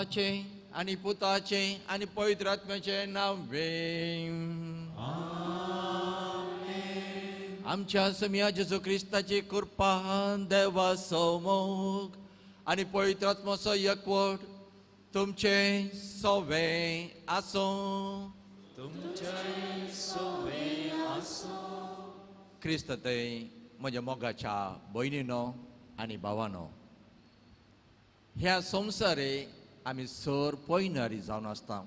बापाचे आनी पुताचे आनी पवित्र आत्म्याचे नांव आमच्या समिया जेजू क्रिस्ताची कृपा देवाचो मोग आनी पवित्र आत्म्याचो एकवट तुमचे सवे आसूं. तुमचे सवे आसूं. क्रिस्त थंय म्हज्या मोगाच्या भयणीनो आनी भावानो, ह्या संवसारे आमी सर पयनारी जावन आसता.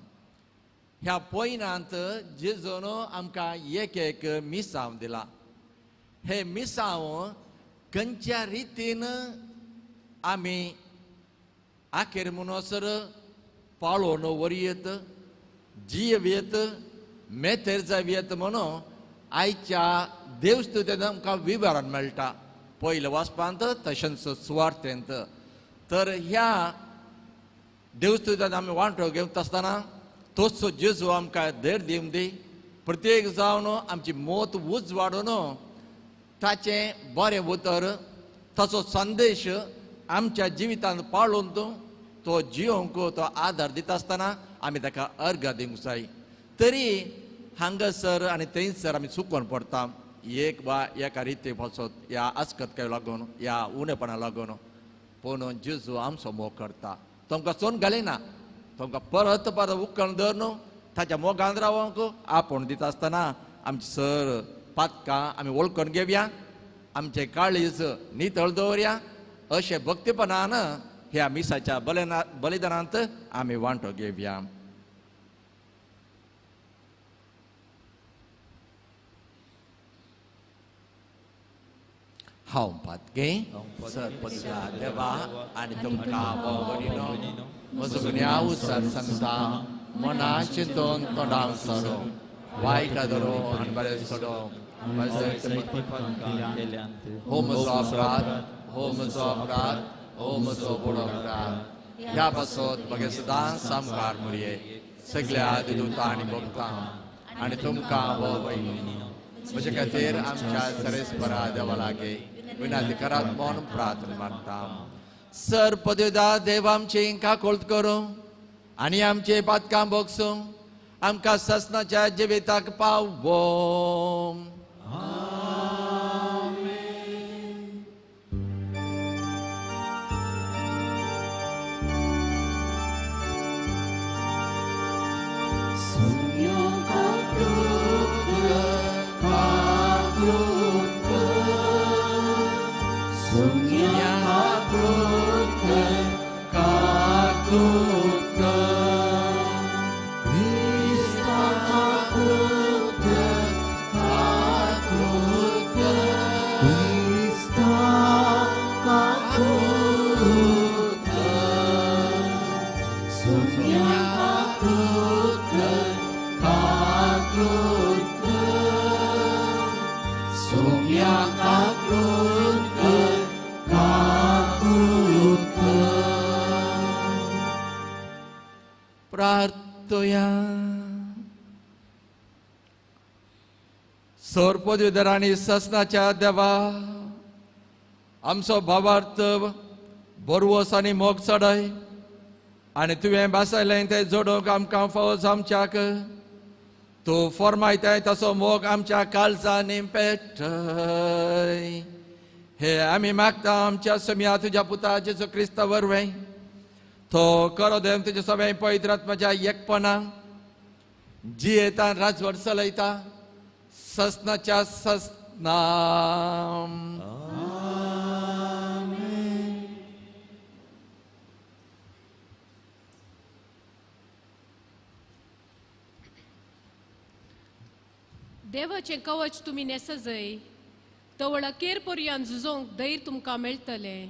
ह्या पयनांत जेजून आमकां एक एक मिसांव दिला. हे मिसांव खंयच्या रितीन आमी आखेर म्हणसर पाळोवन व्हरयेत, जियेत, मेतेर जावयेत म्हणून आयच्या देवस्तुतेंत आमकां विवरण मेळटा. पयल्या वाचपांत तशेंच सुवार्थेंत. तर ह्या देवस्तुतान आमी वांटो घेवता आसतना तोच जेजू आमकां धैर्य दिवन दी. प्रत्येक जावन आमची मोत उजवाडून ताचें बरें उतर, ताचो संदेश आमच्या जिवितांत पाळून तो जियोंक तो आदार दिता आसतना आमी ताका अर्घ दिवंक जाय. तरी हांगासर आनी थंयसर आमी चुकोन पडटा एक वा एका रिती पासत, ह्या आस्कतकाय लागून, ह्या उणेपणा लागून. पूण जेजू आमचो मोग करता, तो आमकां चोन घालिना, तो आमकां परत परत उकण धरून ताच्या मोगान रावंक आपोवन दिता आसतना आमची सर पातकां आमी वळखून घेवया, आमचें काळीज नितळ दवरया. अशें भक्तीपणान ह्या मिसाच्या बलिदानांत आमी वांटो घेवया. हांव पातके सर पदव्या देवा आनी तुमकां भोवणीनो म्हजो गुन्यांव सर सांगता, मना चिंतून तोंडान सरो वायट धरो आनी बरें सोडो. हो म्हजो अपराध, हो म्हजो अपराध, हो म्हजो व्हडलो अपराध. ह्या पासत म्हगे सदांच सामकार मुरये सगळ्या दिदुता आनी भोगता आनी तुमकां भोवणीनो म्हजे खातीर आमच्या सरेस्परा देवा लागीं विनंती करात म्हूण प्रार्थना मागता. सर पदव्या देव आमची काकोळत करूं आनी आमचे पातकां भोगसूं आमकां ससनाच्या जिविताक पावों. सर पदवीधर आनी ससनाच्या देवा, आमचो भावार्थ बरवस आनी मोग चडय आनी तुवें भासयलें तें जोडूंक आमकां फावो आमच्याक. तूं फॉर्मायताय तसो मोग आमच्या काळजांनी पेटय. हे आमी मागता आमच्या समिया तुज्या पुता जेजू क्रिस्ता वरवीं. तो करो देव तुज्या सगळ्या पवित्र आत्म्याच्या एकपणा जियेता राजवट चलयता ससनाच्या ससना. देवाचें कवच तुमी न्हेसजय, तवळ अखेर पर्यंत झुजोवंक धैर्य तुमकां मेळटलें.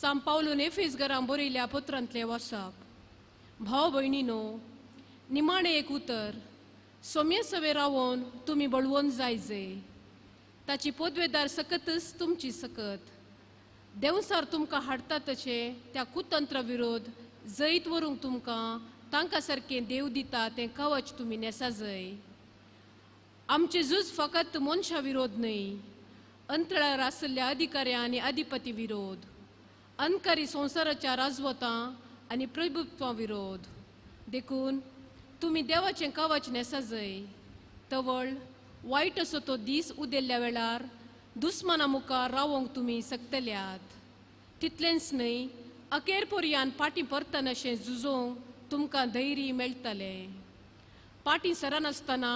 सांव पावलून एफेस घरां बरयल्या पत्रांतलें वाचप. भाव भयणीनो, निमाणें एक उतर, सोम्ये सवे रावोन तुमी बळवंत जायजे. ताची पदवेदार सकतच तुमची सकत. देवसार तुमकां हाडटा तशें त्या कुतंत्र विरोध जैत व्हरूंक तुमकां तांकां सारकें देव दिता तें कवच तुमी न्हेसाजय. आमचें झूज फकत मनशा विरोध न्हय, अंतराळार आशिल्ल्या अधिकाऱ्या आनी अधिपती विरोध, अनकारी संवसाराच्या राजवतां आनी प्रभुत्वा विरोध. देखून तुमी देवाचें कवच न्हेसा जय, तवळ वायट असो तो दीस उदेल्ल्या वेळार दुस्माना मुखार रावोंक तुमी शकतल्यात. तितलेंच न्हय, अखेर पर्यान फाटीं परतनाशें झुजोवंक तुमकां धैर्य मेळटलें. फाटीं सरनासतना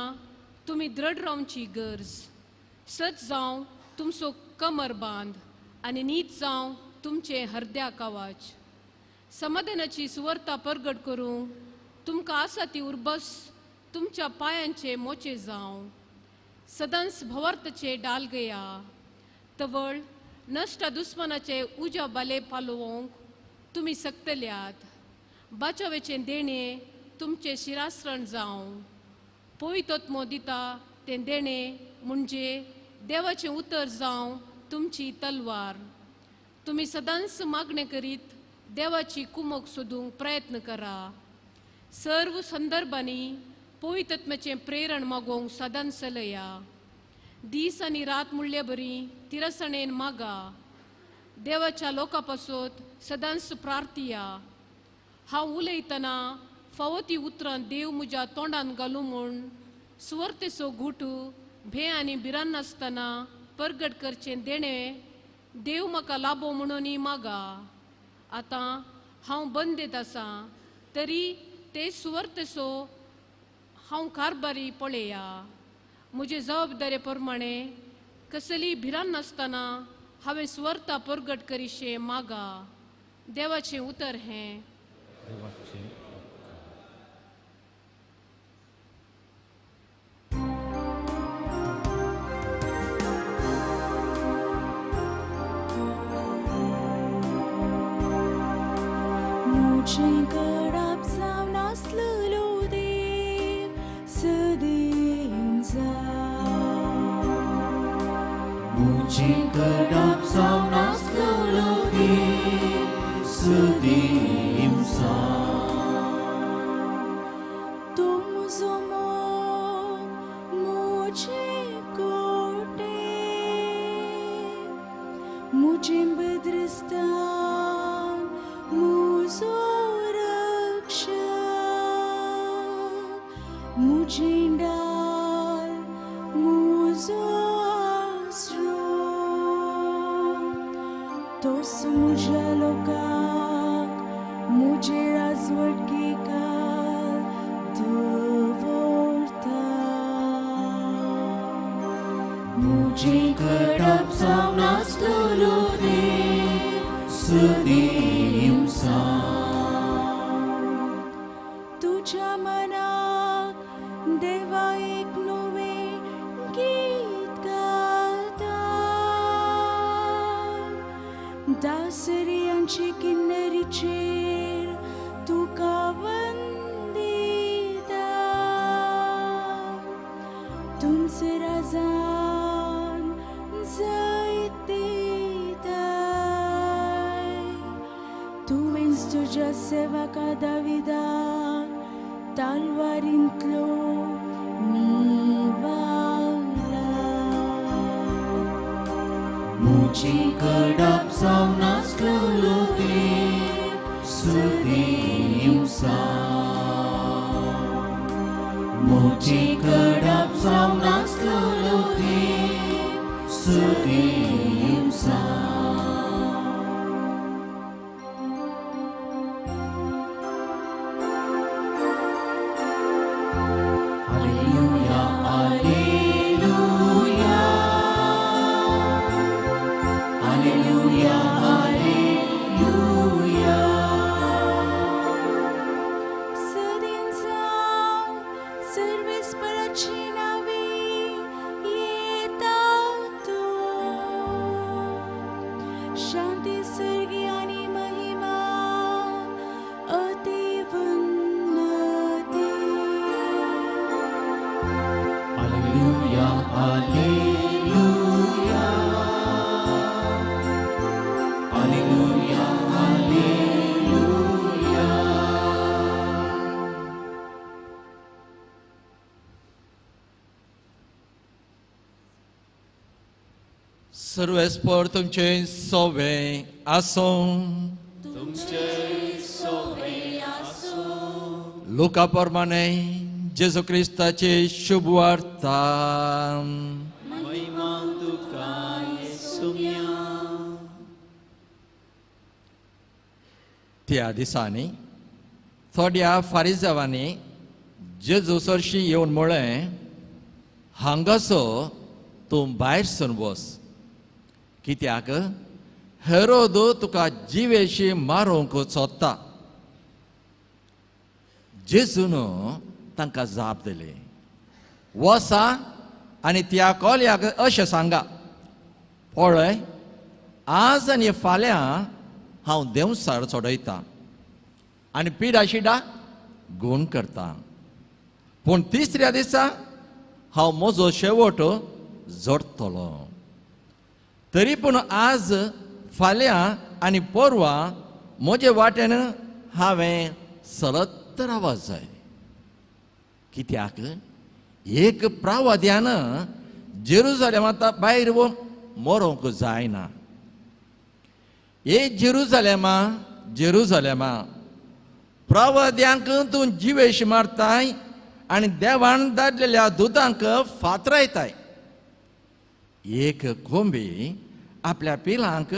तुमी दृढ रावची गरज. सत जावं तुमचो कमर बांद आनी नीत जावं तुमचें हरद्या कवच. समाधानाची सुवर्ता परगट करूंक तुमकां आसा ती उर्बस तुमच्या पांयांचे मोचे जावं. सदांच भवार्थाचे डाल गया, तवळ नश्ट दुस्मनाचे उज्या बाले पालोवंक तुमी शकतल्यात. बाचावेचें देणें तुमचें शिरासरण जावं. पवित्र दिता तें देणें म्हणजे देवाचें उतर जावं तुमची तलवार. तुमी सदांच मागणें करीत देवाची कुमक सोदूंक प्रयत्न करा. सर्व संदर्भांनी पवित्रत्म्याचें प्रेरण मागोवंक सदांच चलया. दीस आनी रात म्हणले बरी तिरसणेन मागा. देवाच्या लोकां पासत सदांच प्रार्थिया. हांव उलयतना फावो ती उतरां देव म्हज्या तोंडान घालूं म्हूण सुवर्तेचो घुट भंय आनी भिरांत नासतना परगट करचें देणें देव म्हाका लाबो म्हणून मागा. आतां हांव बंदेत आसा तरी ते सुवर्तेचो हांव कारभारी पळया. म्हजे जबाबदारे प्रमाणे कसली भिरांत नासतना हांवें सुवर्ता परगट करीशें मागा. देवाचें उतर हें. मुझे गडाप जावन आसलेलो देव सदीं जावं. मुझे गडाप जावन आसलेलो देव सदीं जावं. तो म्हजो मोग मुझे कोटे, मुझे बद्रस्तान मुझो रक्षक, मुझे डाल मुझो आसरो. तोस मुझ्या लोकांक मुझे राजवटकेकार दवरता. मुझे गडाप जावन आसलेलो देव सदीं जावं. तुज्या मनाक देवा एक नवें गीत गाता. दासरियांची किन्नरीचेर तुका वंदिता. तुमचे राजान जैत दिताय. तुवेंच तुज्या सेवका दाविदाक तलवारींतलो निवारला. मुझे गडाप जावन आसलेलो देव सदीं जावं. मुझे गडाप जावन आसलेलो देव सदीं जावं. Alleluia, Alleluia, Alleluia, Alleluia. सदीं जावं सर्वेस्पराची नांवी येता तो. शांती सर्गी आनी महिमा अति उन्नती. Alleluia, Alleluia, Alleluia, Alleluia. सर्वेस्पर तुमचें सोवे आसूं. तुमचे सोवे लुका प्रमाणे जेजू क्रिस्ताची शुभवार्ता. महिमा तुका येसुम्या. त्या दिसांनी थोड्या फारिजावांनी जेजू सरशी येवन म्हळें, हांगासो तूं भायर सरून वच, कित्याक हेरोद तुका जिवेशी मारूंक सोदता. जेजून तांकां जाप दिली, वसा आनी त्या कोल्याक अशें सांगा, पळय आज आनी फाल्यां हांव देंवसार चडयतां आनी पिडा शिडा गूण करता, पूण तिसऱ्या दिसा हांव म्हजो शेवट जोडटलो. तरी पूण आज फाल्यां आनी परवां म्हजे वाटेन हांवें चलत रावत जाय, कित्याक एक प्रावध्यान जेरुजालेमांत भायर मरोंक जायना. ए जेरुजालेमा जेरुजालेमा, प्रावध्यांक तूं जिवेश मारताय आनी देवान धाडलेल्या दुदांक फातरायताय. एक कोंबी आपल्या पिलांक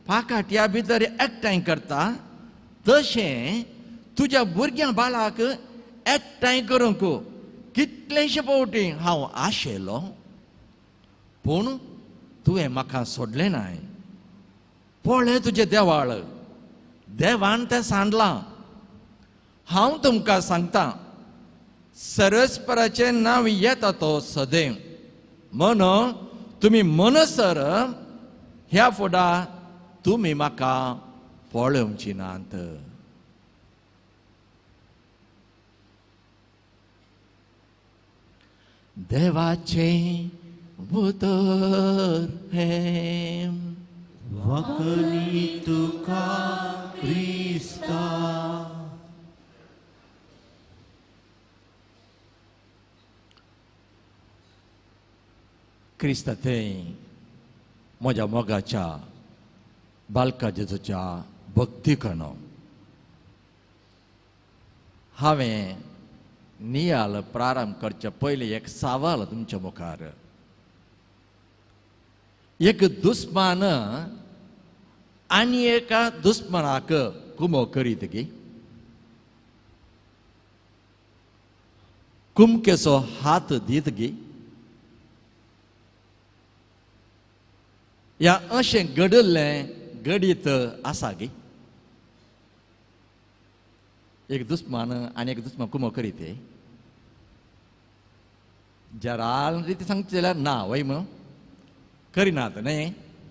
पाकाट्या भितर एकठांय करता, तशें तुज्या भुरग्यां बालाक एकठांय करूंक कितलेशे फावटी हांव आशेलो, पूण तुवें म्हाका सोडलें नाय. पळय तुजें देवाळ, देवान तें सांडलां. हांव तुमकां सांगता, सरस्पराचें नांव येता तो सदैव, म्हणून तुमी मनसर ह्या फुडा तुमी म्हाका पळोवची नात. देवाचें उतर हें. वखली तुका क्रिस्ता. क्रिस्ता थंय म्हज्या मोगाच्या बालका जेजूच्या भक्ती कणो हांवें नियाल प्रारंभ करचे पयलीं एक सवाल तुमच्या मुखार. एक दुस्मान आनी एका दुस्मनाक कुमो करीत गी, कुमकेचो हात दीत गी, ह्या अशें घडिल्लें घडीत आसा गी? एक दुस्मान आनी एक दुस्मान कुमो करीत जराल रिती सांगचे जाल्यार ना वय म्हणून करिनात न्हय.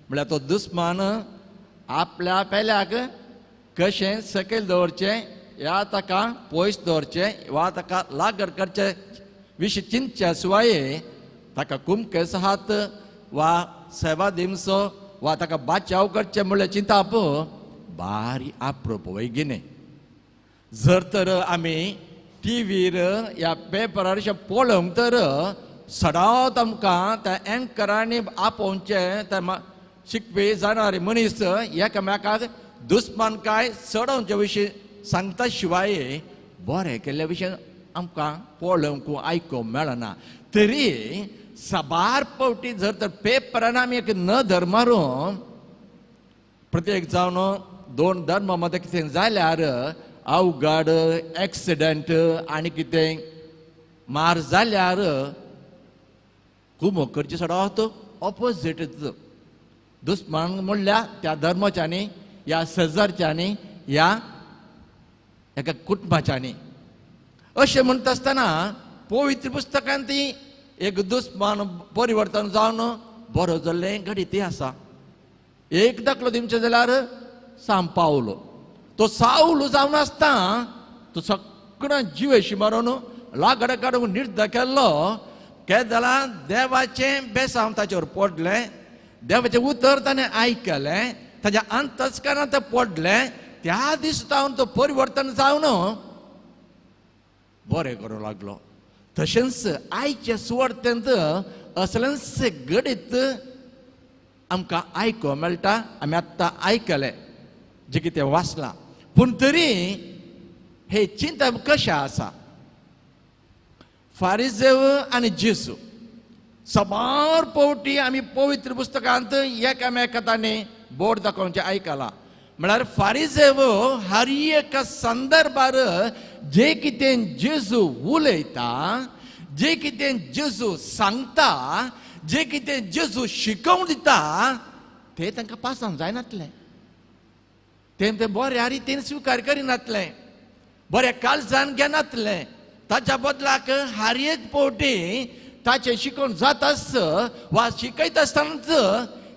म्हळ्यार तो दुस्मान आपल्या पेल्याक कशें सकयल दवरचें ह्या ताका पयस दवरचें वा ताका लागड करचें विशीं चिंतच्या शिवाय ताका कुमकेस हात वा सेवा दिवचो वा ताका बाचाव करचें म्हणल्यार चिंताप बारी आप्रोप वय गिने. जर तर आमी टिवीर ह्या पेपरार अशें पळोवंक तर सदांच आमकां त्या एंकरांनी आपोवचें त्या शिकपी जाणारे मनीस एकामेकाक दुस्मान काय चडोवचे विशीं सांगता शिवाय बरें केल्ल्या विशीं आमकां पळोवंक आयकूंक मेळना. तरी साबार फावटी जर तर पेपरान आमी एक नदर मारून प्रत्येक जावन दोन धर्मा मदें कितें जाल्यार अवघड एक्सिडंट आनी कितें मार जाल्यार कुमो करचे सदांच ऑपोजीट दुस्मान म्हणल्यार त्या धर्माच्यांनी ह्या शेजारच्यांनी ह्या एका कुटुंबाच्यांनी. अशें म्हणटा आसतना पवित्र पुस्तकांत ती एक दुस्मान परिवर्तन जावन बरो जाल्लें घडीत आसा. एक दाखलो दिवचें जाल्यार सांव पावलो, तो सावलो जावन आसता तो सगळो जिवेशी मारून लागड काडूंक निर्द केल्लो. केदला देवाचें बेसांव ताचेर पडलें, देवाचें उतर ताणें आयकलें, ताच्या अंतस्करणांत तें पडलें. त्या दीस जावन तो परिवर्तन जावन बरें करूंक लागलो. तशेंच आयचे सुवार्तेंत असलेंच घडीत आमकां आयकूंक मेळटा. आमी आत्तां आयकलें जें कितें वाचलां, पूण तरी हे चिंतप कशें आसा? फारिजेव आनी जेजू साबार पावटी आमी पवित्र पुस्तकांत एकामेका तांणी बोर्ड दाखोवचें आयकलां. म्हळ्यार फारिजेव हर एका संदर्भार जे कितें जेजू उलयता, जे कितें जेजू सांगता, जे कितें जेजू शिकोवन दिता ते तांकां पासांक जायनातलें, ते बऱ्या रितीन स्विकार करिनातलें, बऱ्या काळजान घेनातलें. ताच्या बदलाक हर एक पावटी ताचें शिकोवन जाता आस वा शिकयता आसतनाच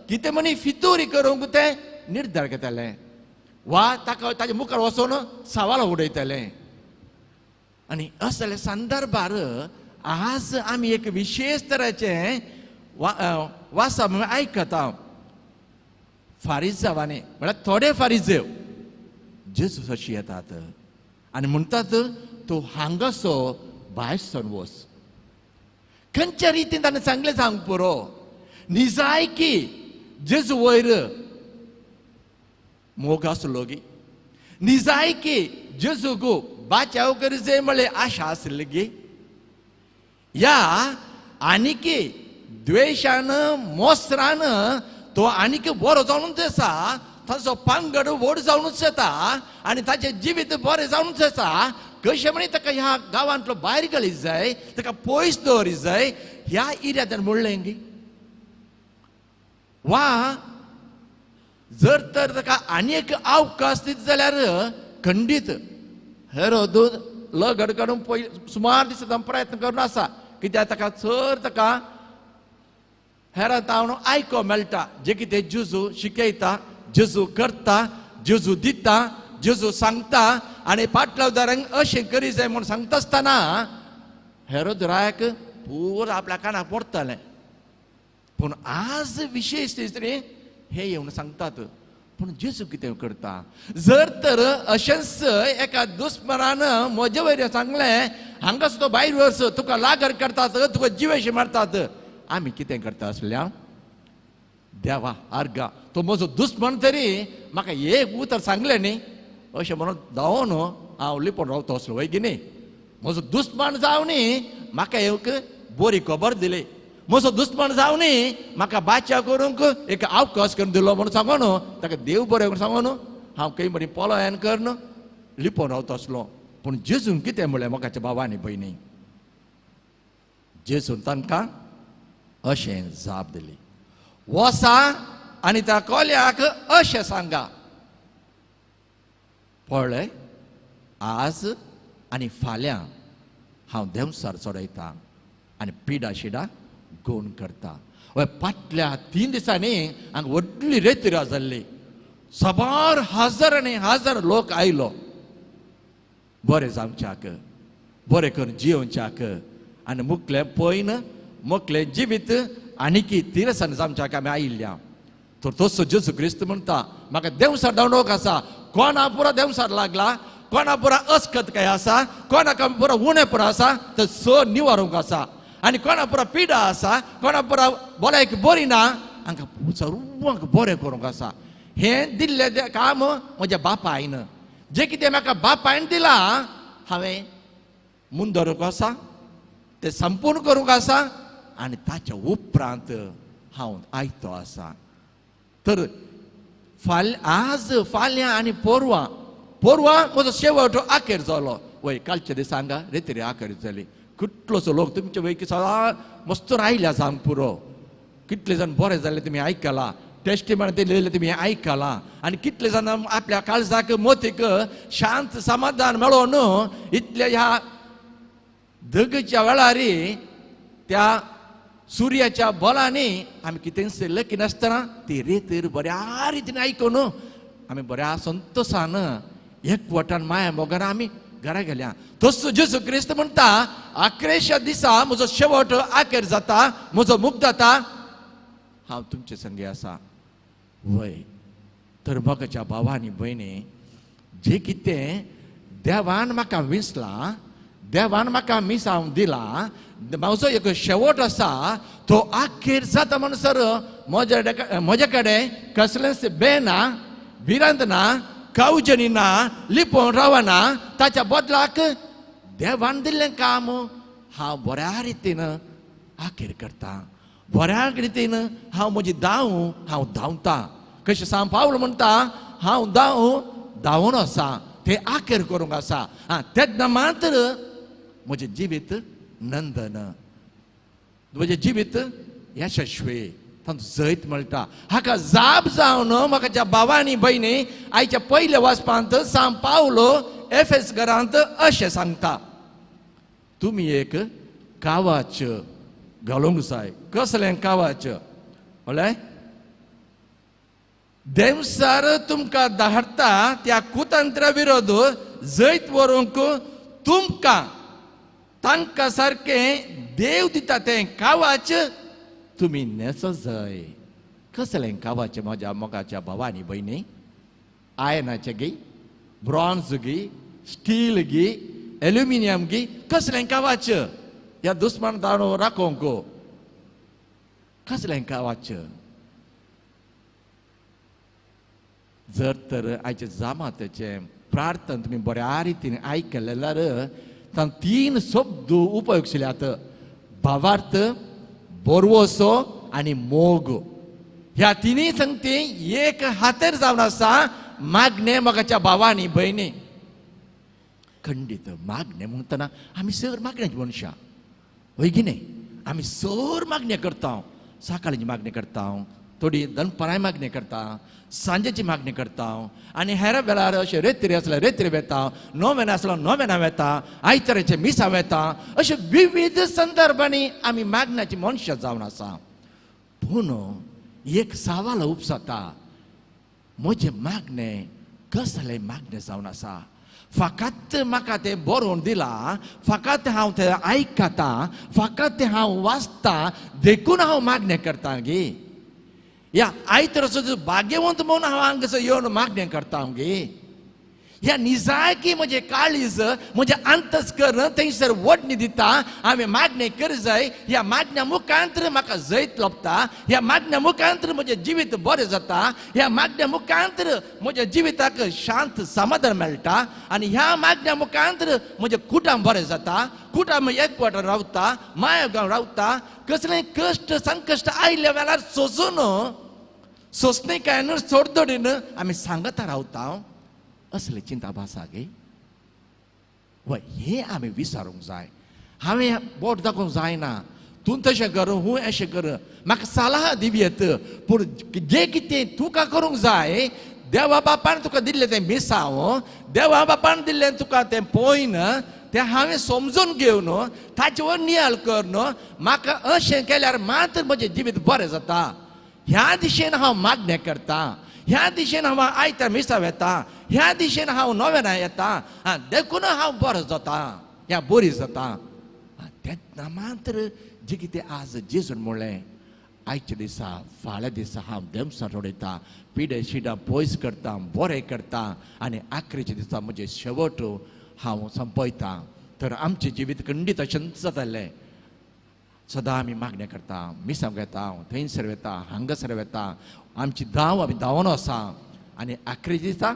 कितें म्हणी फितुरी करूंक तें निर्धार घेतालें वा ताका ताच्या मुखार वचून सवाल उडयतालें. आनी असल्या संदर्भार आज आमी एक विशेष तरेचें वासा म्हणून आयकता. फारिजावांनी म्हळ्यार थोडे फारिजेव जेजू अशी येतात आनी म्हणटात तूं हांगासो भायर सरून वच. खंयच्या रितीन ताणें सांगलें सांग पुरो, निजायकी जेजू वयर मोग आसलो गी, निजायकी जेजूक बाचाव करी म्हळ्ळी आशा आसली गी, या आनीकी द्वेशान मोसरान तो आनीक बरो जावनूच आसा, ताचो पांगड व्हड जावनूच येता आनी ताचें जिवीत बरें जावनूच आसा. कशें म्हणी ताका ह्या गांवांतलो भायर घालीत जाय, ताका पयस दवरीत जाय ह्या इराद्यान म्हणलें गी. वा जर तर ताका आनी एक अवकाश दित जाल्यार खंडीत हेरोद लगड काडून पयलीं सुमार दीस प्रयत्न करून आसा, कित्याक ताका चड ताका हेरांत हांव आयको मेळटा जे कितें जेजू शिकयता, जेजू करता, जेजू दिता, जेजू सांगता आनी पाटलावदारांक अशें करी जाय म्हूण सांगता आसतना हेरोद रायाक पुरो आपल्या कानाक पडटालें. पूण आज विशेश रे हे येवन सांगतात. पूण जेजू कितें करता? जर तर अशेंच एका दुस्मनान म्हजे वयर सांगलें हांगासो तो भायर वच, तुका लागर करतात, तुका जिवेशी मारतात, आमी कितें करता आसल्या? देवा आर्गा तो म्हजो दुस्मन तरी म्हाका एक उतर सांगलें न्ही अशें म्हणून धांवून हांव लिपोवन रावतो आसलो वय की न्ही. म्हजो दुस्मन जावं न्ही म्हाका एक बरी खबर दिली, म्हजो दुस्मन जावं न्ही म्हाका बाच्या करूंक एक अवकाश करून दिलो म्हणून सांगून ताका देव बरें म्हणून सांगून हांव खंय बरी पलायन करून लिपोवन रावतो आसलो. पूण जेजून कितें म्हणलें म्हाकाच्या बाबा आनी भयणी? जेजून तांकां अशें जाप दिली, वसा आनी त्या कोल्याक अशें सांगा, पळय आज आनी फाल्यां हांव देंवसार चडयता आनी पिडा शिडा गुण करता. हय फाटल्या 3 दिसांनी हांगा व्हडली रेतिरा जाल्ली, साबार हजार आनी हजार लोक आयलो बरें जावच्याक, बरें करून जियोवच्याक आनी मुखलें पयन मुखलें जिवीत आनीकी तिरसान जावच्याक आमी आयिल्ल्या. तर तसो जेजू क्रिस्त म्हणटा म्हाका देंवसार धांवडोवंक आसा, कोणा पुरो देंवसार लागला, कोणा पुरो अस्कत काय आसा, कोणाक पुरो उणेपण आसा तर स निवारूंक आसा, आनी कोणा पुरो पिडा आसा, कोणा पुरो भलायकी बरी ना, हांकां सर्वांक बरें करूंक आसा. हें दिल्लें काम म्हज्या बापायन, जें कितें म्हाका बापायन दिलां हांवें मुंदरूंक आसा, तें संपूर्ण करूंक आसा आनी ताच्या उपरांत हांव आयतो आसा. तर आज फाल्यां आनी पोरवां पोरवां म्हजो शेवट आखेर जालो. वय कालच्या दिसा हांगा रेतरी आखेर जाली, कितलोसो लोक तुमचे वयकी सदां मस्त आयल्या सांग पुरो, कितले जाण बरे जाले तुमी आयकलां, टेस्टिमनी दिलेले तुमी आयकलां आनी कितले जाण आपल्या काळजाक मोतीक शांत समाधान मेळोवन इतल्या ह्या दगच्या वेळार त्या सुर्याच्या बलांनी आमी कितेंच लकी नासतना ती रेतीर बऱ्या रितीन आयकून आमी बऱ्या संतोशान एकवटान माया मोगान आमी घरा गेल्या. तसो जेजू क्रिस्त म्हणटा आक्रेशा दिसा म्हजो शेवट आखेर जाता, म्हजो मुक्त जाता, हांव तुमचे संगे आसा. वय तर म्हज्या भावा आनी भयणी, जे कितें देवान म्हाका विसलां, देवान म्हाका मिसांव दिला, म्हजो एक शेवट आसा तो आखेर जाता म्हणसर म्हजे कडेन कसलेंच बे ना, भिरांत ना. कावजनी ना, लिपोवन रावना, ताच्या बदलाक देवान दिल्लें काम हांव बऱ्या रितीन आखेर करता, बऱ्या रितीन हांव म्हजी धांव हांव धांवता. कशें सांव पावल म्हणटा, हांव धांव धांवून आसा, ते आखेर करूंक आसा. आं, तेन्ना मात्र म्हजें जिवीत नंदन, म्हजें जिवीत यशस्वी, तांचो जैत मेळटा. हाका जाप जावन म्हाका ज्या भावांनी भयणी आयच्या पयल्या वाचपांत सांव पावलो एफएस घरांत अशें सांगता, तुमी एक कावाच घालूंक जाय. कसलें कावाच? म्हणल्यार देमसार तुमकां धाडटा त्या कुतंत्रा विरोध जैत व्हरूंक तुमकां तांकां सारकें देव दिता तें कावाच तुमी न्हेसो जाय. कसलें कावाच म्हज्या मोगाच्या भावांनी भयणी? आयनाचें गी, ब्रॉन्ज गी, स्टील गी, एल्युमिनियम गी, कसलें कावाच ह्या दुस्मान दाणो राखोवंक? कसलें कावाच? जर तर आयचे जामातेचें प्रार्थना तुमी बऱ्या रितीन आयकलें जाल्यार तांकां तीन शब्द उपयोग शिल्यात, भावार्थ, बोरवसो आनी मोग. ह्या तिनूय संगती एक हातेर जावन आसा मागणें मोगाच्या भावांनी भयणी. खंडीत मागणें म्हणटना आमी सर मागण्याची मनशां, हय की न्ही? आमी सर मागणें करता, सकाळची मागणी करता, थोडी दनपाराय मागणी करता, सांजेची मागणी करता, आनी हेर वेळार अशें रेत्री आसल्यार रेत्री वेता, नोवेना आसल्यार नोवेना वेता, आयताराचे मिसां वेता, अशे विविध संदर्भांनी आमी मागण्याची मनशां जावन आसा. पूण एक सवाल उपसता, म्हजें मागणें कसलें मागणें जावन आसा? फकत म्हाका तें बरोवन दिलां, फकत हांव तें आयकतां, फकत हांव वाचतां देखून हांव मागणें करता गे? ह्या आयतराचो भाग्यवंत म्हणून हांव हांगासर येवन मागणें करता गे? ह्या निजायकी म्हजें काळीज म्हजें अंतस्कर्ण थंयसर वडणी दिता, हांवें मागणें कर जाय. ह्या मागण्या मुखांतर म्हाका जैत लभता, ह्या मागण्या मुखांतर म्हजें जिवीत बरें जाता, ह्या मागण्या मुखांतर म्हज्या जिविताक शांत समाधान मेळटा, आनी ह्या मागण्या मुखांतर म्हजें कुटुंब बरें जाता, कुटुंब एकवट रावता, माया रावता. कसलें कश्ट संकश्ट आयिल्ल्या वेळार सोंसून सोंसणीकायेन सोडदोडीन आमी सांगता रावता. असले चिंता भासा गे वय, हें आमी विचारूंक जाय. हांवें बोट दाखोवंक जायना, तूं तशें कर, हूं अशें कर, म्हाका सलाह दिवयेत, पूण जें कितें तुका करूंक जाय देवा बापान तुका दिल्लें तें मिसांव, देवा बापान दिल्लें तुका तें पळयन, तें हांवें समजून घेवन ताचे वर नियाळ करून म्हाका अशें केल्यार मात्र म्हजें जिवीत बरें जाता, ह्या दिशेन हांव मागणें करता, ह्या दिशेन हांव आयतार मिसां वेता, ह्या दिशेन हांव नोवेना येता, देखून हांव बरो जाता, ह्या बरी जाता. तेन्ना मात्र जें कितें आज जेजून म्हणलें, आयच्या दिसा फाल्यां दिसा हांव देमसां सोडयता, पिडे शिडां पयस करता, बरें करता, आनी आखरीच्या दिसा म्हजें शेवट हांव संपयता. तर आमचें जिवीत खंडीत अशेंच जातलें. सदां आमी मागणें करता, मिसांक वेता, थंयसर वेता, हांगासर वेता, आमची धांव आमी धांवन आसा, आनी आखरी दिसा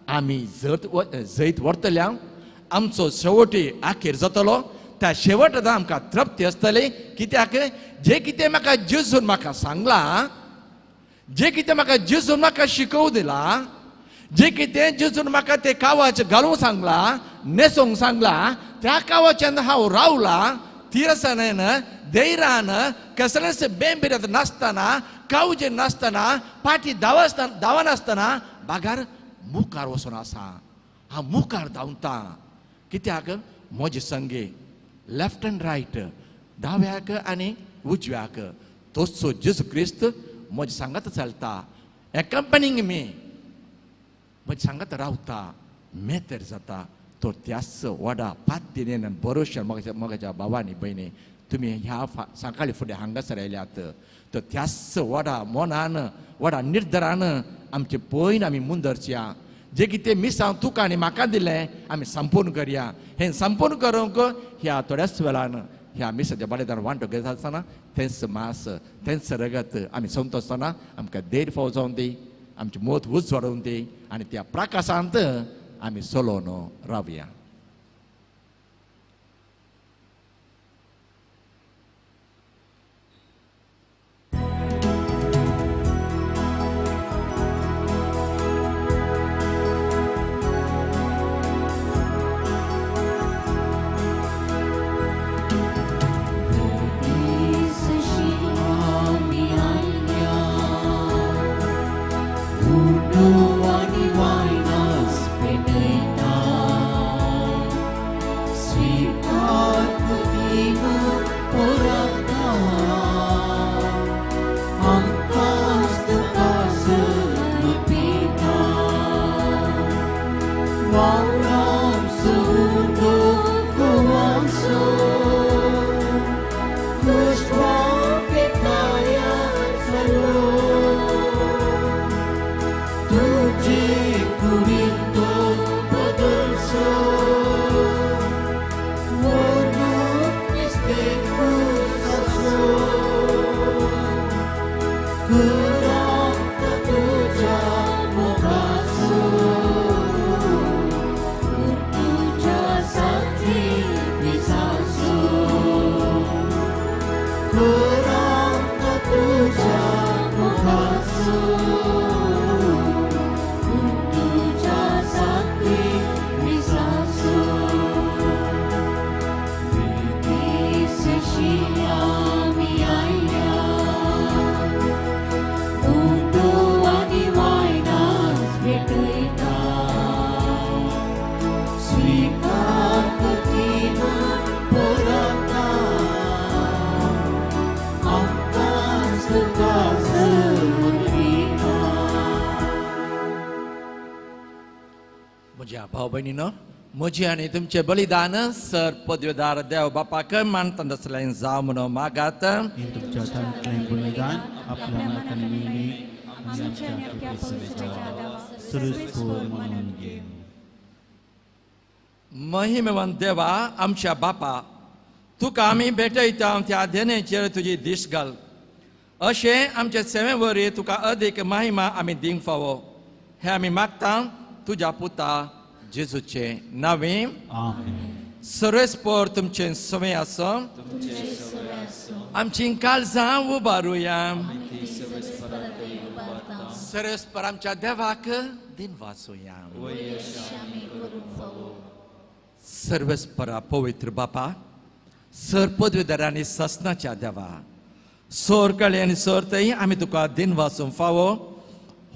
आमी जैत व्हरतल्या, आमचो शेवटी आखेर जातलो. त्या शेवट आमकां तृप्ती आसतली. कित्याक जें कितें म्हाका जेजून म्हाका सांगलां, जें कितें म्हाका जेजून म्हाका शिकोवं दिलां, जें कितें जेजून म्हाका तें कावाच घालूंक सांगलां, न्हेसोवंक सांगलां, त्या कावाच्यान हांव रावलां थिरसाणेन, धैर्यान, कसलेंच बेंबिरत नासतना, कावजे नासतना, पाटी धांवनासतना बागार मुखार वचून आसा. हांव मुखार धांवता. कित्याक म्हजे संगे लेफ्ट एंड रायट, दाव्याक आनी उजव्याक तोचो जेजू क्रिस्त म्हजे सांगात चलता, एकंपनींग मी म्हजे सांगात रावता, मेतेर जाता. तो त्याच वडा पात्तीन बरोवच्या म्हज्या भावांनी भयणी तुमी ह्या सकाळी फुडें हांगासर आयल्यात, तर त्याच वडा मनान वडा निर्धारान आमचे पयन आमी मुंदरच्या. जे कितें मिसांव तुका आनी म्हाका दिलें आमी संपूर्ण करया. हें संपूर्ण करूंक ह्या थोड्याच वेळान ह्या मिसाच्या बालेदार वांटो घेता आसतना तेंच मास तेंच रगत आमी सोमतो आसतना आमकां देर फाव जावन दी. आमची मत उजवाडून दी आनी त्या प्रकाशांत आमी चलोवन रावया. म्हज्या भाव भयणीनो, म्हजें आनी तुमचें बलिदान सर पदवेदार देव बापाक मानता तसलें जावं म्हणून मागात. बलिदान आपल्या महिमेवंत देवा आमच्या बापा, तुका आमी भेटयता त्या देण्याचेर तुजी दीस घाल, अशें आमचे सेवे वरवीं तुका अदीक महिमा आमी दिवंक फावो हें आमी मागता तुज्या पुता जेजूचे नांवे. सर्वेस्पर तुमचें सवय आसूं. आमची काळजां उबारुया. सर्वेस्पर आमच्या देवाक दिन वाचुया. सर्वेस्परा पवित्र बापा, सर पदवीधर आनी सासनाच्या देवा, सोर कळे आनी सोर थंय आमी तुका दिन वाचूंक फावो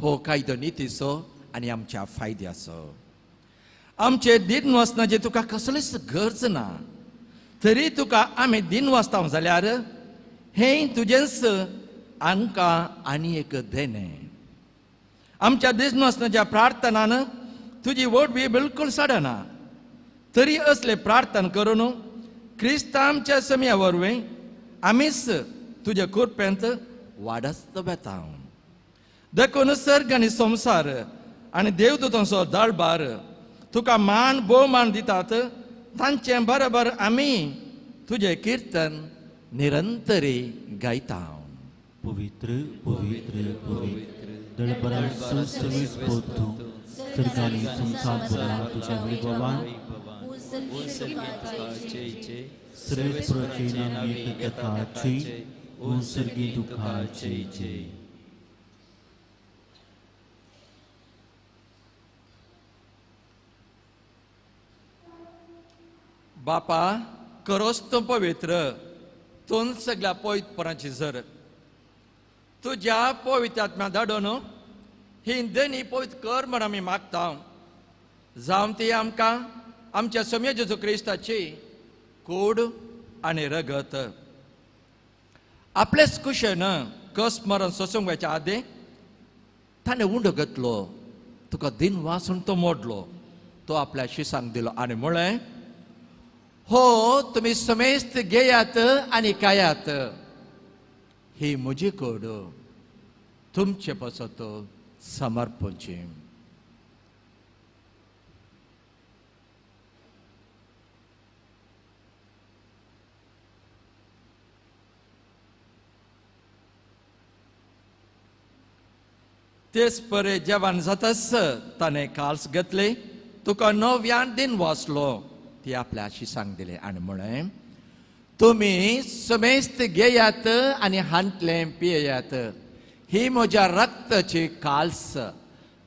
हो कायदो नितीचो आनी आमच्या फायद्याचो. आमचे दिन वाचनाची तुका कसलीच गरज ना, तरी तुका आमी दिन वाचता जाल्यार हें तुजेंच आमकां आनी एक देणें. आमच्या दिन वाचनाच्या प्रार्थनान तुजी वोटवी बिलकूल साडना, तरी असले प्रार्थना करून क्रिस्त आमच्या समया वरवीं आमीच तुजे कृपेंत वाडत वेता. देखून सर्ग आनी संवसार आनी देवदूतांचो दळबार तुका मान भोवमान दितात, तांचे बरोबर आमी तुजें किर्तन निरंतरी गायता. पवित्र पवित्र पवित्र दळबराचो सर्वेस्पर तूं, सर्ग आनी संवसार भरला तुज्या वैभवान. सर्वेस्पराचे नांव घेताची ओ सर्गी तुका जय जय. बापा करोस तूं पवित्र, तूं सगळ्या पवित्रपणाची जर तुज्या पवित्र आत्म्या धाडून ही देणी पवित्र कर म्हण आमी मागता. जावं ती आमकां आमच्या सम्य जेजू क्रिस्ताची कूड आनी रगत. आपलेच कुशेन कस मरण सोसूंक वयच्या आदीं ताणें उंडो घेतलो, तुका दिन वासून तो मोडलो, तो आपल्या शिसांक दिलो आनी म्हळें, हो तुमी समेस्त घेयात आनी खायात, ही म्हजी कूड तुमचे पासत समर्पणची. तेच परे जेवण जाताच ताणें काल्स घेतले, तुका नव्यान दिन वाचलो, ती आपल्या शिसांक दिले आनी म्हळें, तुमी समेस्त घेयात आनी हांतलें पियेयात, ही म्हज्या रक्ताची काल्स,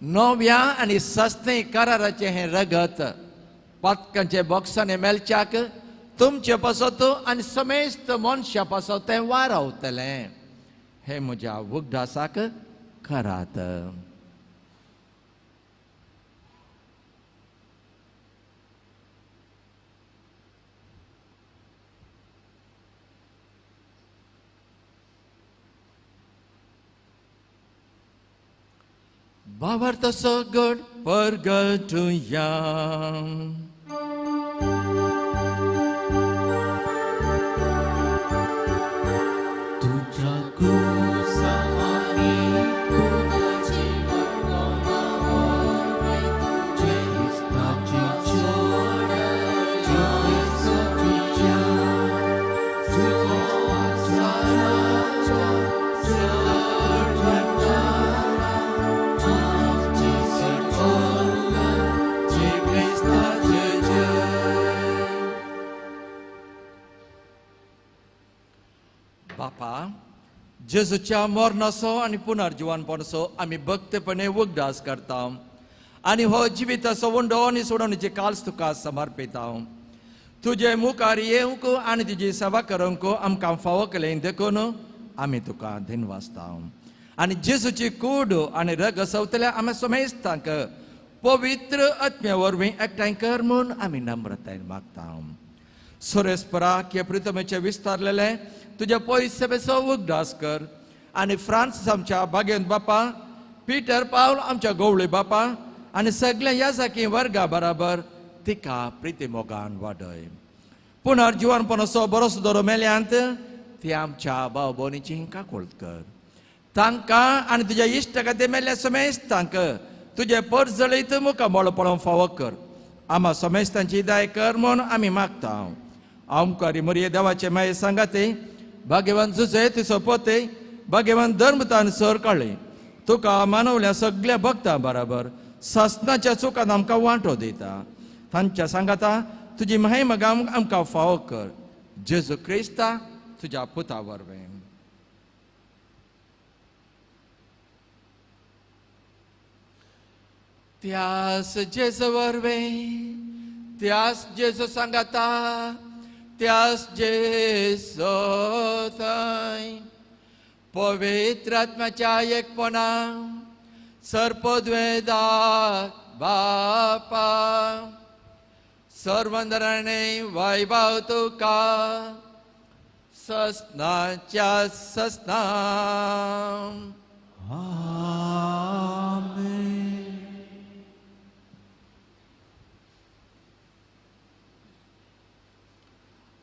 नव्या आनी सस्ते कराराचें हें रगत, पातकांचे बॉक्सांनी मेळच्याक तुमचे पासत आनी समेस्त मनशा पासत तें वारावतलें, हें म्हज्या उगडासाक करात. भावार्थ सगट परगटुया. तुझ्या कुसामानी तुझी क्रिस्ताची जोड बापा, जेजूच्या मरणाचो आनी पुनर्जिवनपणाचो आमी भक्तपणे उगडास करता आनी हो जिविताचो उंडो आनी सोडवणीची काल्स तुका समर्पिता. तुजे मुखार येवंक आनी तुजी सेवा करूंक आमकां फावो केलें देखून आमी तुका धिनवासता. आनी जेजूची कूड आनी रग सवतल्या आमी समेस्तांक पवित्र आत्म्या वरवीं एकठांय कर म्हूण आमी नम्रतायेन मागता. सुरेशपराक हे प्रितमेचे विस्तारलेले तुज्या पयस उगडास कर आनी फ्रांस आमच्या बागेंत बापा, पिटर पावल आमच्या गवळी बापा आनी सगळ्या ह्या साकी वर्गा बराबर तिका प्रिती मोगान वाडय. पुनर्जिवनपणाचो बरो सुदरो मेल्यांत ती आमच्या भाव भयणीची काकुळट कर. तांकां आनी तुज्या इश्ट खातीर मेल्ल्या समेस्तांक तुजें परजळीत मुखार मळ पळोवंक फावो कर. आमा समेस्तांची दाय कर म्हूण आमी मागता. आमकारी मरिये देवाचे माये सांगाते, भाग्यवान जुजे तिचो पोते, भाग्यवान धर्मतान सर काडले, तुका मानवल्या सगळ्या भक्तां बराबर सासनाच्या चुकान आमकां वांटो दिता. तांच्या सांगाता तुजी महिमा गावंक आमकां फावो कर. जेजू क्रिस्ता तुज्या पुता वरवीं. त्यास जेजू वरवीं, त्यास जेजू सांगाता, त्यास जेजू थंय पवित्र आत्म्याच्या एकपणा सर्पद्वेदा बापा सर्वंदराणे वैभव तुका ससनाच्या ससना. आमेन.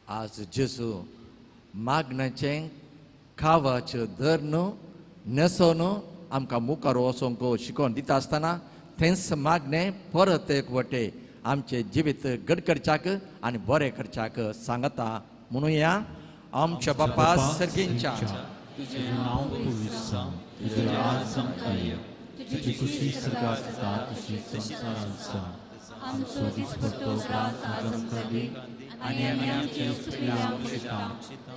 आज जेजू मागण्याचें खावाचें धरून न्हेसोन आमकां मुखार वचोंक शिकोवन दिता आसतना थंयच मागणें परत एक वटे आमचें जिवीत घट करच्याक आनी बरें करच्याक सांगता. म्हणुया, आमच्या बापा सर्गींच्या तुजें नांव पवित्र जावं, तुजें राज आमकां येवं, तुजी खुशी स्वर्गांत जाता तशी संवसारांत जावं. आमचो दिसपट्टो ग्रास आज आमकां दी आनी आमी आमचे चुकल्या बक्षिता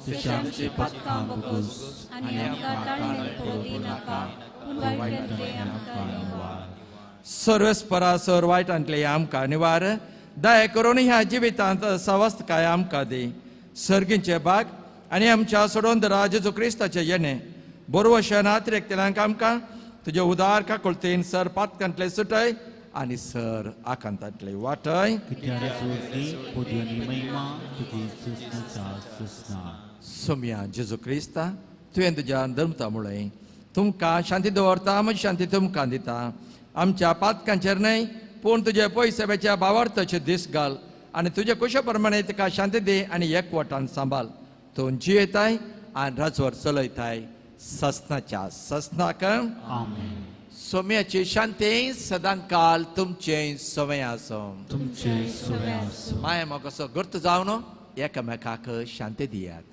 तशें आमचे पातकां बगोस आनी आमकां ताळमेळ पडूं दिनाका, पूण वायटांतलें आमकां निवार. सर्वेस्परा सर वायटांतलें आमकां निवार. दया करून ह्या जिवितांत सवस्तकाय आमकां दी. सर्गींचे भाग आनी आमच्या सोडोवन जेजू क्रिस्ताचें येणें बरोवशें नात्रेकतल्यांक आमकां तुजे उदार काकुळतेन सर पातकांतलें सुटय आनी सर आकांतांतलें वाटय. सोम्या जेजू क्रिस्ता, तुवें तुज्या धर्मता मुळें तुमकां शांती दवरता, म्हजी शांती तुमकां दिता. आमच्या पातकांचेर न्हय पूण तुजे पयसब्याच्या भावार्थाचे दीस घाल आनी तुजे कुशा प्रमाणे तुका शांती दी आनी एकवटान सांबाळ. तूं जियेताय आनी राजवर चलयताय ससनाच्या ससनाक. आमेन. सोम्याची शांती सदांकाल तुमचें सवय आसूं. तुमचे सवय आसूं. माया म्हाका गर्त जावन एकामेकाक शांती दियात.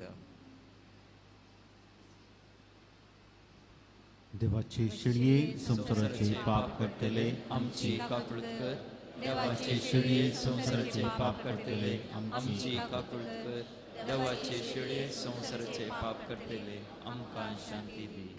देवाचे शेळये संवसाराचे पाप करतले आमची काकूळत कर. देवाचे शेळये संवसाराचे पाप करतले आमची काकूळत कर. देवाचे शेळये संवसाराचे पाप करतले आमकां शांती दी.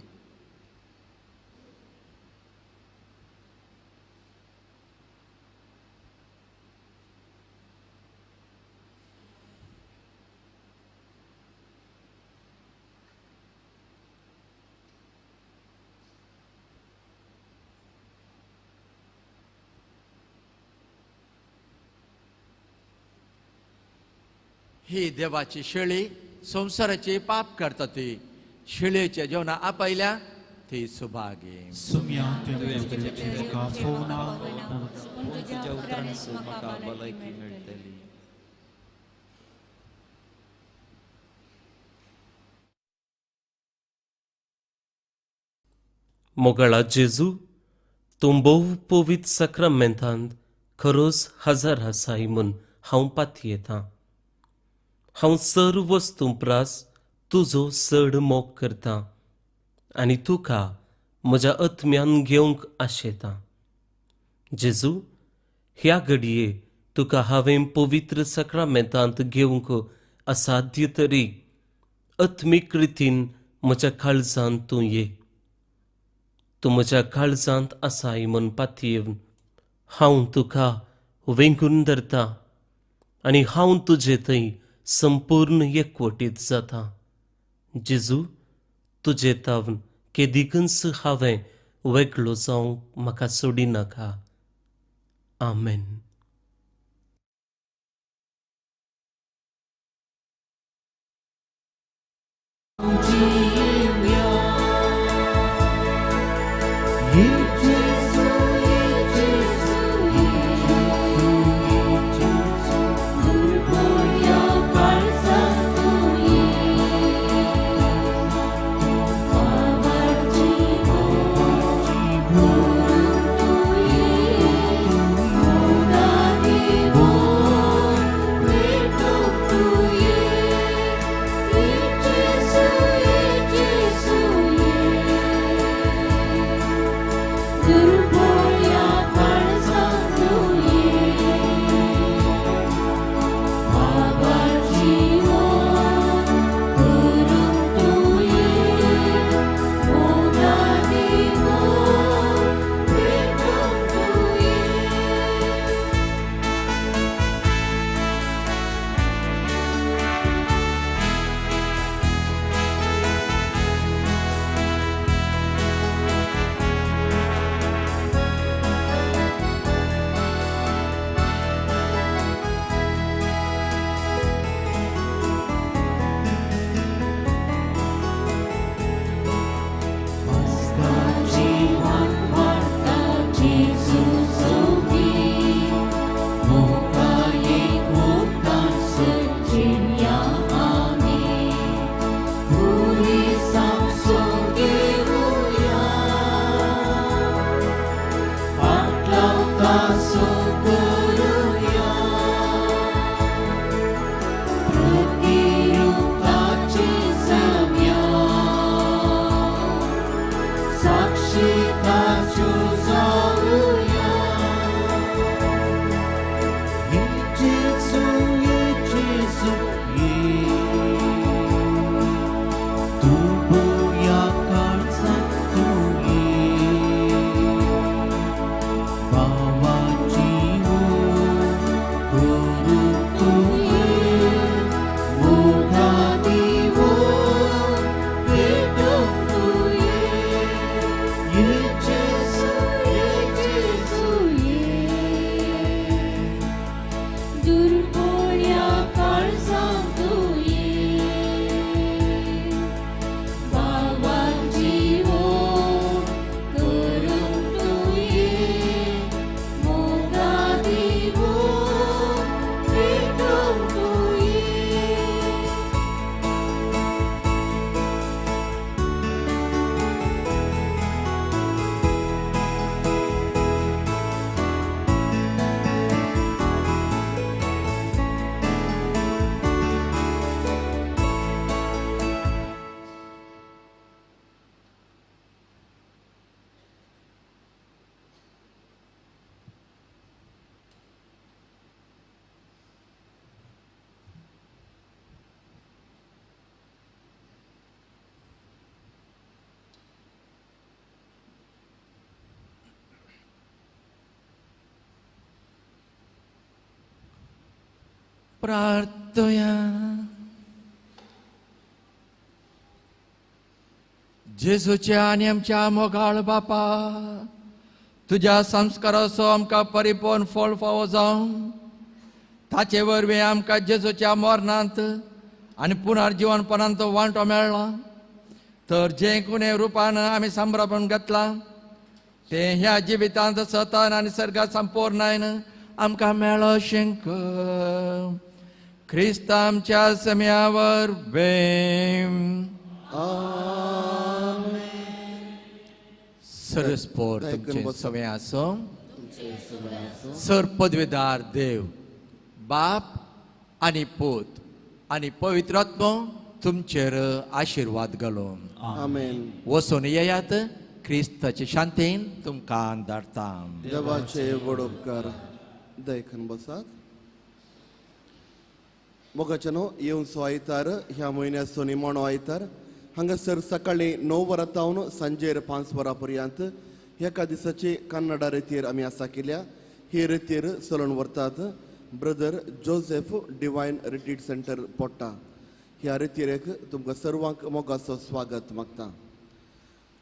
ही देवाची शेळी संवसाराचे पाप करता ती शेळयेच्या जेवणा आपयल्या ती सुभागी. सुम्या तुवें फोना पूण तुज्या उतरांसो म्हाका भलायकी मेळटली. मोगाळा जेजू, तूं भोव पवित्र साक्रामेंतांत खरोच हजार आसाय म्हूण हांव पातयेतां. हांव सर्व वस्तूं प्रास तुजो चड मोग करतां आनी तुका म्हज्या आत्म्यान घेवंक आशेतां. जेजू, ह्या घडये तुका हांवें पवित्र साक्रामेंतांत घेवंक असाध्य तरी आत्मीक रितीन म्हज्या काळजांत तूं ये. तूं म्हज्या काळजांत आसाय म्हूण पातयेवन हांव तुका वेंगून धरतां आनी हांव तुजे थंय संपूर्ण एकवटीत जाता. जेजू, तुजे तावन केदिकूच हांवें वेगळो जावंक म्हाका सोडिनाका. आमेन. Yeah. प्रार्थया. जेजूच्या आनी आमच्या मोगाळ बापा, तुज्या संस्काराचो आमकां परिपूर्ण फळ फावो जावं. ताचे वरवीं आमकां जेजूच्या मरणांत आनी पुनर्जिवनपणांत वांटो मेळ्ळा. तर जें कोणे रुपान आमी संभ्रमण घेतलां तें ह्या जिवितांत सतान आनी सर्गात संपूर्णायन आमकां मेळो शंक. क्रिस्त आमच्या सम्यावर बेम. सरस्पोर तुमचें सगळें आसूं. सर पदवीदार देव बाप आनी पूत आनी पवित्र आत्मो तुमचेर आशिर्वाद घालून. आमेन. वचून येयात, क्रिस्ताचे शांतीन तुमकां धाडटा. देवाचे व्हड उपकार. दयखन बसात. मोगाच्यानो, येवचो आयतार ह्या म्हयन्याचो निमाणो आयतार. हांगासर सकाळी 9 वरां तावन सांजेर 5 वरां पर्यंत एका दिसाची कन्नडा रेतीर आमी आसा केल्या. ही रेतीर चलोवन व्हरतात brother Joseph, divine retreat centre पोट्टा. ह्या रेतीरेक तुमकां सर्वांक मोगाचो स्वागत मागता.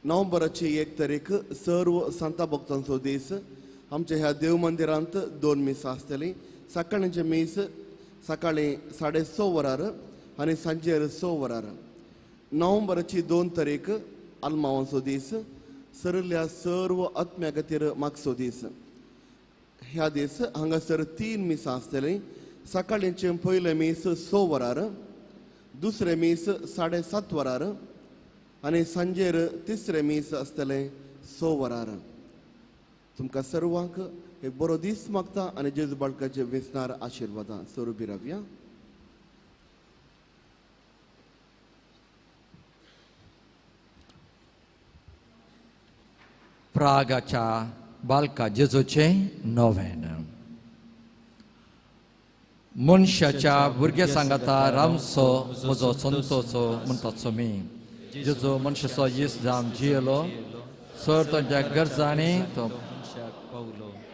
नोव्हेंबराची 1 तारीख सर्व सांता भक्तांचो दीस. आमच्या ह्या देव मंदिरांत 2 मिसां आसतलीं. सकाळींचें मीस सकाळी 6:30 वरार आनी सांजेर 6 वरार. नोव्हेंबराची 2 तारीख आल्मावांचो दीस, सरल्या सर्व आत्म्या खातीर मागचो दीस. ह्या दीस हांगासर 3 मिसां आसतलीं. सकाळींचें पयलें मीस 6 वरार, दुसरें मीस 7:30 वरार आनी सांजेर तिसरें मीस आसतलें 6 वरार. तुमकां सर्वांक एक बरो दीस मागता आनी जेजू बाळकाचे वेसनार आशिर्वादां स्वरुपी रावया. प्रागाच्या बालका जेजूचें नोवेन. मनशाच्या भुरग्या सांगाता रामचो म्हजो संतोचो म्हणटाचो मी. जेजू मनशाचो येस जावन जियेलो, सर तांच्या गरजांनी तो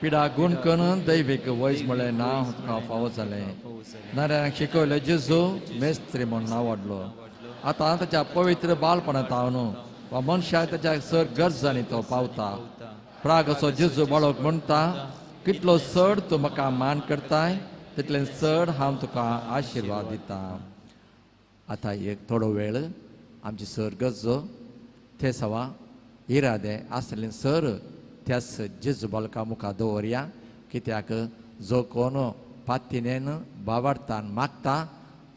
पिडा गुण करून दैवीक वयस म्हळें नांव तुका फावो जालें. नारायणाक शिकयलें जेजू मेस्त्री म्हूण नांव वाडलो. आतां ताच्या पवित्र बालपणांत हांव वा मनशाक ताच्या सर गरजांनी तो पावता. प्रागाचो जेजू बाळक म्हणटा, कितलो चड तूं म्हाका मान करताय तितलें चड हांव तुका आशिर्वाद दिता. आतां एक थोडो वेळ आमची सर गरजो ते सवा इरादे आसले सर त्याच जेजू बालका मुखार दवरया. कित्याक जो कोण पातिनेन बावार्थान मागता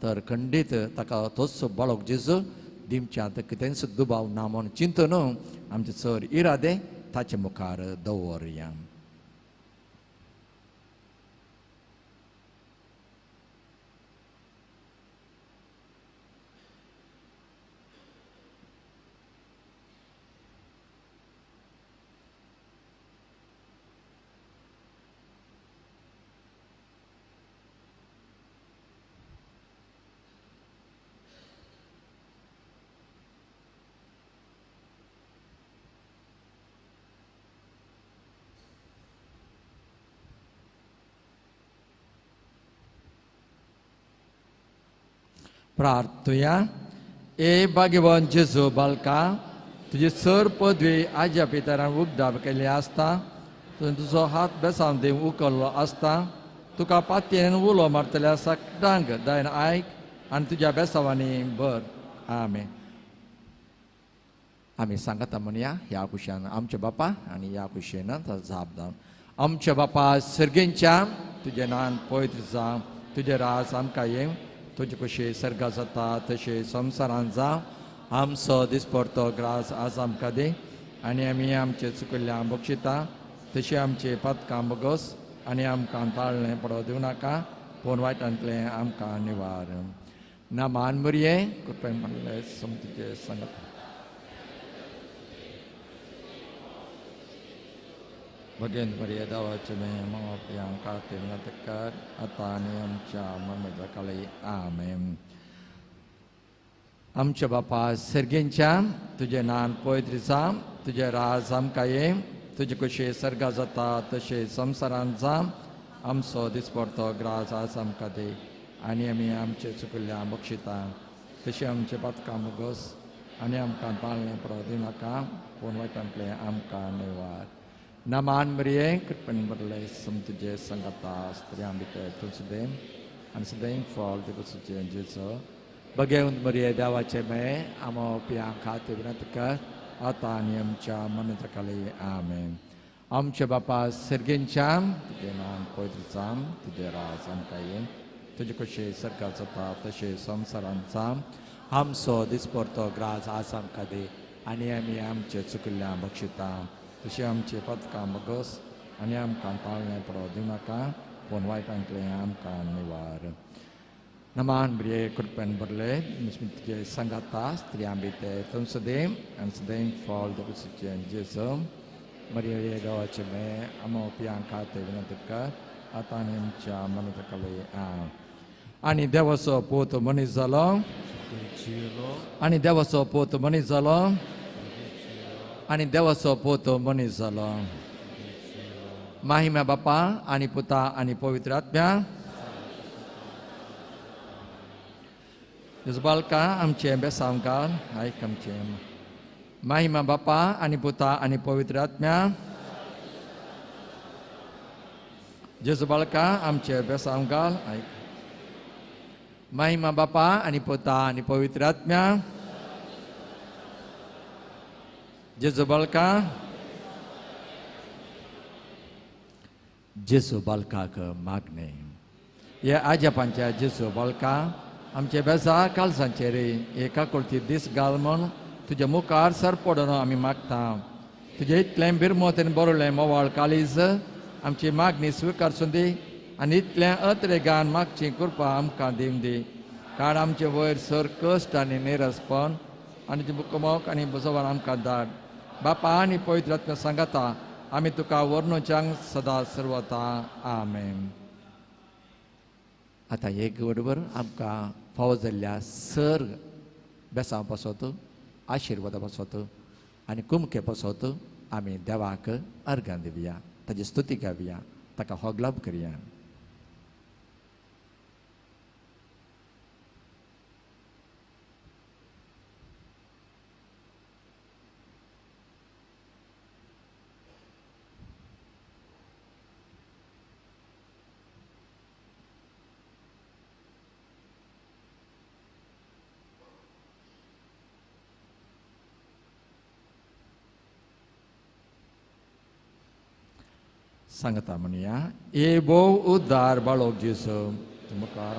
तर खंडीत ताका तोच बाळक जेजू दिमच्यांत कितेंच दुबाव ना म्हूण चिंतून आमचे सर इरादे ताचे मुखार दवरया. प्रार्थुया. ए भाग्यवान जेजू बालका, तुजी सर पदवी आज्या पितरान उगडाप केल्ली आसता. तुवें तुजो हात बेसांव दिवन उखल्लो आसता. तुका पातयेन उलो मारतल्या सगळ्यांक दयान आयक आनी तुज्या बेसांवांनी भर. आमेन. आमी सांगता म्हणया ह्या कुशान आमच्या बापा आनी ह्या कुशेन जाप जावन. आमच्या बापा सर्गेंच्या, तुजें नान पवित्र जावं, तुजें राज आमकां येवं, तुजे कशें सर्गा जाता तशें संवसारान जावं. आमचो दिसपडतो ग्रास आज आमकां दी आनी आमी आमचे चुकिल्ल्या बक्षिता तशें आमचे पातकां बगस आनी आमकां ताळणें पडो दिवं नाका, पूण वायटांतलें आमकां निवार. ना मान मुरये कृपे म्हणलें समतीचे सांगता. भगेन मरिये देवाचे खातीर कर आतां आनी आमच्या मरणाच्या काळी. आमेन. आमच्या बापा सर्गेंच्या, तुजें नान पवित्र जावं, तुजें राज आमकां येवं, तुजें कशें सर्गा जाता तशें संवसारान जावं. आमचो दिसपडतो ग्रास आज आमकां दी आनी आमी आमचे चुकल्ल्या बक्षिता तशें आमचे पातकां मुगोस आनी आमकां पाळणें पडो दिनाका पूण वायटांतलें आमकां निवार. नमान मरिये कृपेन भरले सम तुजे संगता स्त्रियां भितर तूं सदैव आनी सदैव फळ तुजें जेजो. बगेवंत मरिये देवाचें मेळ आमो पियां खातीर विनंती कर आतां आनी आमच्या मनाच्या खाली. आमेन. आमच्या बापा सर्गेंच्या तुजें नांव पवित्र जावं, तुजें राज आमकां येवं, तुजें कशें सरकार जाता तशें संवसारांत जावं. आमचो दिसपडतो ग्रास आज आमकां दी आनी आमी आमचे चुकिल्ल्या बक्षिता तशें आमचे पदकां बगस आनी आमकां पाळणें पडो दिवनाका पूण वायटांतलें आमकां निवार. नमान ब्रिये कृपेन भरले तुजे सांगाता स्त्रियां भितर तूं सदैव आनी सदैव फळ तुजें जेजू. मरिये देवाचें मेळ आमो पियां खातीर विनंती कर आतां आनी आमच्या मनाच्या खाली. आनी देवाचो पूत मनीस जालो आनी देवाचो पूत मनीस जालो आनी देवाचो पूत मनीस जालो. माहिम्या बापा आनी पुता आनी पवित्र आत्म्या. बालका आमचें बेसांव घाल आयक आमचें. माहिमा बापा आनी पुता आनी पवित्र आत्म्या. जेजू बालका आमचें बेसांव घाल आयक. महिमा बापा आनी पुता आनी पवित्र आत्म्या. जेजू बालका जेजू बालकाक मागणें. हे आज्यापांच्या जेजू बालका आमचे बेजार कालसांचेर एका कुळती दीस घाल म्हूण तुज्या मुखार सर पडून आमी मागता. तुजें इतलें बिरमोत आनी बरोवलें मोवाळ काळीज आमची मागणी स्विकारसून दी आनी इतलें अत्रेगान मागची कृपा आमकां दिवन दी. कारण आमचे वयर सर कश्ट आनी निरसपण आनी तुजें मुखमोक आनी बसोवन आमकां धाड. बापा आनी पवित्र आत्म्या सांगाता आमी तुका वर्णोच्यांक सदा सर्वता. आमेन. आतां एक बरोबर आमकां फावो जाल्ल्या सर बेसांव पासत आशिर्वादा पासत आनी कुमके पासत आमी देवाक अर्गां दिवया, ताजी स्तुती गावया, ताका होगलाप करया. सांगता म्हणया ए भोव उद्धार बाळोक जेजू तुमकां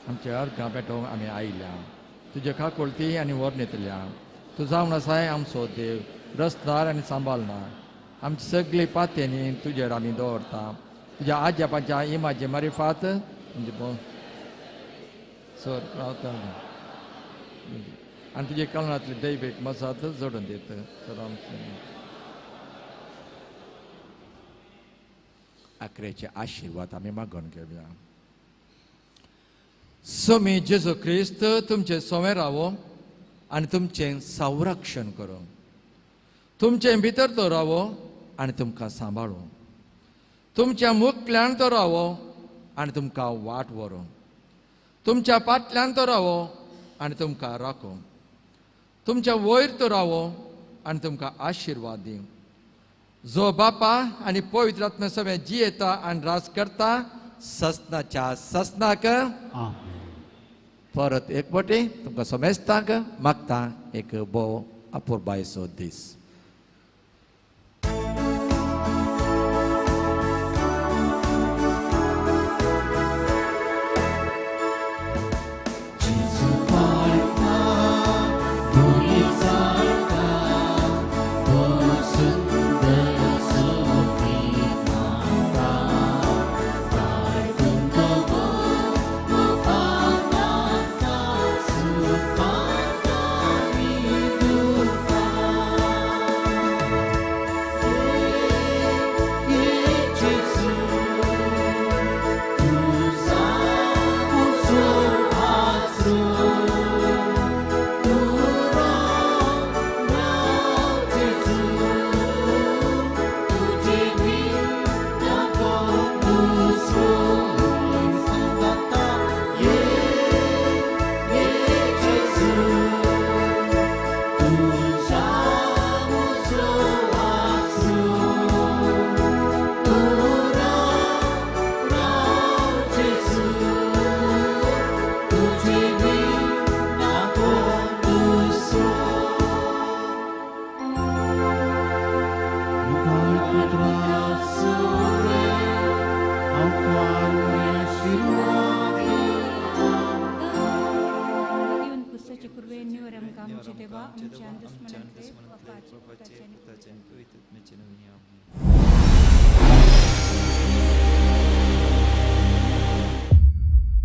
आमच्या अर्गां पेटोवंक आमी आयल्या तुज्या काकुळती आनी वर्णेतल्या. तूं जावन आसाय आमचो देव रसदार आनी सांबाळणार. आमची सगळी पात्यांनी तुजेर आमी दवरता. तुज्या आज्यापाच्या इमाजे मारिफात म्हणजे सर रावता आनी तुजे कलनांतली दैवीक मसात जोडून दित सर आमचे आकरेचे आशिर्वाद आमी मागून घेवया. स्वामी जेजू क्रिस्त तुमचे सोवे रावो आनी तुमचें संरक्षण करूं. तुमचे भितर तो रावो आनी तुमकां सांबाळूं. तुमच्या मुखल्यान तो रावो आनी तुमकां वाट व्हरूं. तुमच्या फाटल्यान तो रावो आनी तुमकां राखूं. तुमच्या वयर तो रावो आनी तुमकां आशिर्वाद दिवं. जो बापा आनी पवित्र आत्म्या सगळें जियेता आनी राज करता ससनाच्या ससनाक. परत एक पटी तुमकां समेस्तांक मागता एक भोव अपुरबायेचो दीस. Supa